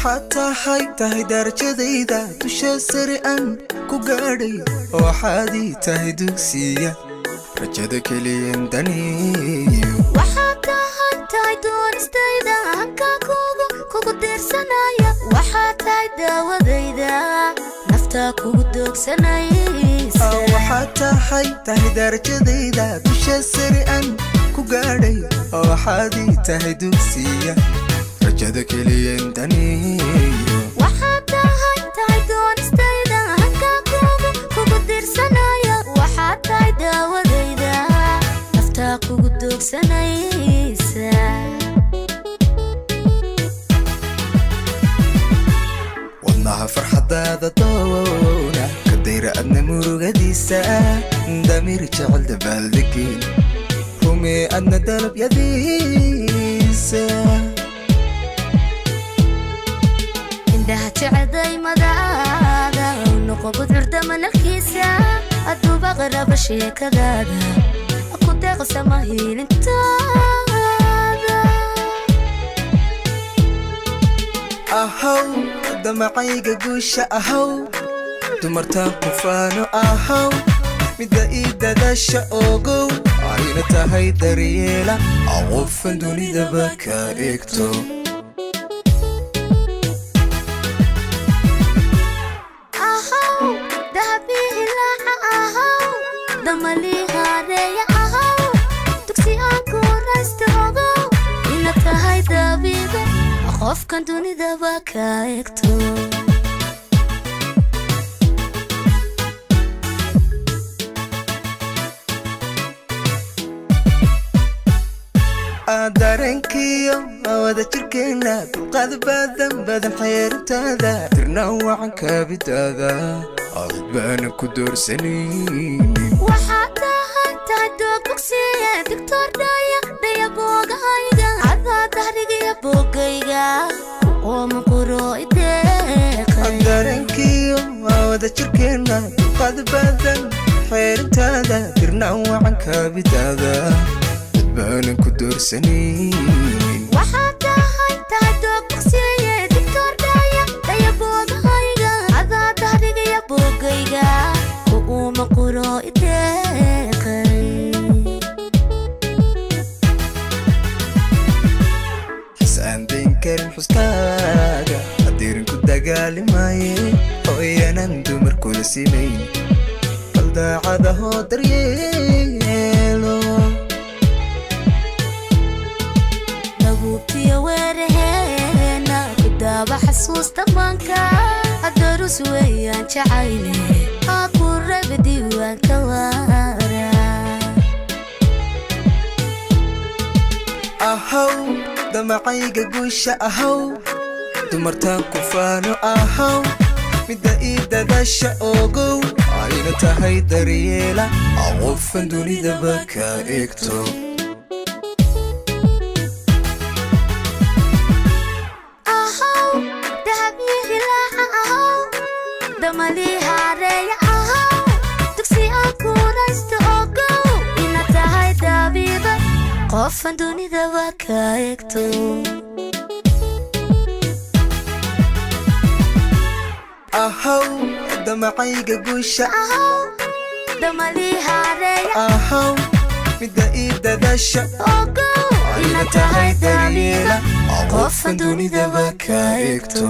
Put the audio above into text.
Waxaad tahay tahay darajadayda dusha sare aan ku gaadhay. Waxaad ii tahay dugsiya rajada keliyan daniyo. Waxaad tahay tahay doonistayda hankaa kugu diirsanaya. Waxaad tahay daawadayda naftaa kugu doogsanaysa. Waxaad tahay tahay darajadayda dusha sare aan ku gaadhay. Waxaad ii tahay dugsiya rajada keliyan daniyo. Waxaad tahay tahay doonistayda hankaa kugu diirsanaya. Waxaad tahay daawadayda naftaa kugu doogsanaysa. Wadnaha farxadaada doona ka dayra adna murugadiisa. Damiir jecel dabaaldegeen rumee adna dalabyadiisa. Indhaha jecel daymadaada noqo gudcurda manalkiisa. Aduuba qaraba sheekadaada ku deeqsama hiilintaada. Ahaw damacayga guusha, ahaw dumartaan ku faano, ahaw midda ii dadaasha. Ogow ayna tahay daryeela qofan dunidaba ka eegto. Ahaw dahabii hilaaca, ahaw damalii haareeya, ahaw dugsi aan ku raysta. Ogow ina tahay dabiibe qofkan dunidaba ka egto. Dareenkiyo wada jirkeena dulqaad badan badan xeerintaada tirna wacan kaabidaada cid baana ku doorsanaynin. Waxaad tahay tahay doog bogsiye digtoor dhaya dhaya boogahayga adaa dahrigiya boogayga ku ooman quro ideeqay. Dareenkiyo wada jirkeena dulqaad badan xeerintaada tirna wacan kaabidaada cid baanan ku doorsanaynin. Waxaad tahay tahay doog bogsiye digtoor dhaya dhaya boogahayga adaa dahrigiya boogayga ku ooman quro ideeqay. Xis aan dayn karin xuskaaga hadiirin ku dagaalimaaye hooyanan dumar kula simayn bal daacadahoo daryeelo. Dabuubtiyo weeraheena ku daaba xasuusta maanka adarus weeyaan jacayle aa ku raba diiwaanka waara. Ahaw damacayga guusha, ahaw dumartaan ku faano, ahaw midda ii dadaasha. Ogow ayna tahay daryeela qofan dunidaba ka eegto. Ahaw dahabii hilaaca, ahaw damalii haareeya, ahaw dugsi aan ku raysto. Ogow ina tahay dabiiba qofan dunidaba ka egto. Ahaw damacayga guusha, ahaw damalii haareeya, ahaw midda ii dadaasha, ogow ayna ina tahay tahay daryeela dabiiba qofan dunidaba ka eegto.